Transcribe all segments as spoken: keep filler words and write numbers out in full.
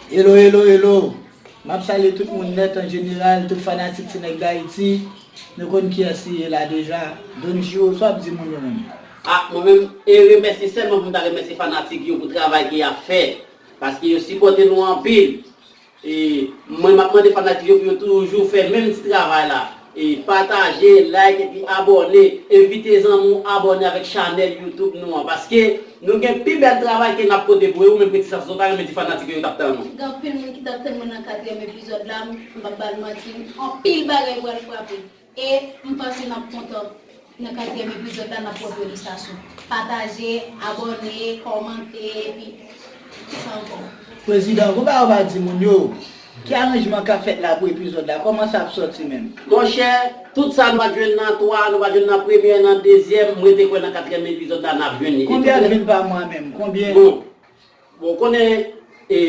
Hello, hello, hello. M ap salye tout moun nèt an jeneral, tout fanatik Ti Nèg Dayiti. Nou konn kiyès li ye la deja. Don Giro, sa w ap di moun yo menm? Ah, mwen menm, e remèsye sèlman pou m ta remèsye fanatik yo pou travay ke y ap fè. Paske yo sipòte nou anpil. E mwen, m ap mande fanatik yo pou yo toujou fè menm ti travay la. E pataje, like, epi abòne. Envite zanmi w abòne avèk chanèl YouTube nou an. Paske nou gen pi bèl travay ke n ap pote pou yo. Ou menm Preti Sason, sa w ta renmen di fanatik yo, yo t ap tann ou? Gen anpil moun ki t ap tann mwen nan katriyèm epizòd la, m p ap ba n manti, anpil bagay pral frape. E m panse n ap kontan nan katriyèm epizòd la, n ap wè Preti Sason. Pataje, abòne, kòmante, epi kisa ankò? Prezidan, gon bagay w pa di moun yo. Ki aranjman k ap fèt la pou epizòd la? Kòman sa ap sòti menm? Monchè, tout sa nou pa t jwenn nan twa, nou pa t jwenn nan premyè, nan dezyèm, mwen te kwè nan katriyèm epizòd la n ap jwenn li. Konbyen ap vin pa mwa menm? Konbyen? Bon, bon, ou konnen, e,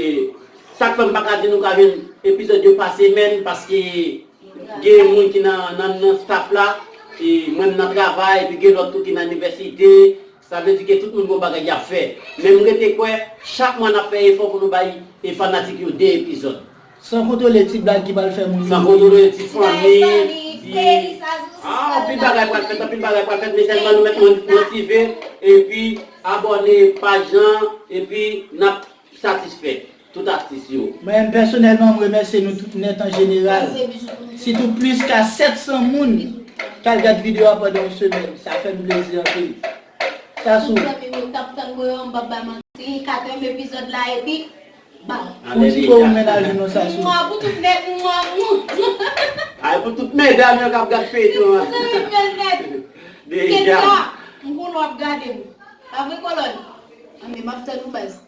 sa k fè m pa ka di nou ka jwenn epizòd yo pa semèn, paske gen moun ki nan, nan, nan staff la, e, mwen m nan travay, epi gen lòt tou ki nan inivèsite. Sa vle di ke tout moun gon bagay y ap fè. Men m rete kwè, chak mwa n ap fè efò pou nou bay e fanatik yo de epizòd. San kontwole ti blag ki pral fè moun yo ri. San kontwole ti fanmi, ti... Ah, anpil bagay pral fèt, anpil bagay pral fèt, men sèlman nou mèt motive, epi abòne paj lan, epi n ap satisfè. Tout atis yo. Mwen menm pèsonèlman, m remèsye nou tout nèt an jeneral. Sitou plis ka sèt san moun k al gad videyo a pandan yon semèn. Sa fè m plezi anpil. Sasou. Tout zanmi m yo k t ap tann mwen an, m p ap ba manti, katriyèm epizòd la epi bam. Fon ti bo pou mennaj ou non, Sasou. Mwa pou tout nèt, mwa, mwa. Ay, pou tout medam yo k ap gad feyton an. Tout zanmi m yo nèt. Deja. Kèt sa, m konnen w ap gade m. Pa vre, kolòn? Anben, m ap tann ou, baz.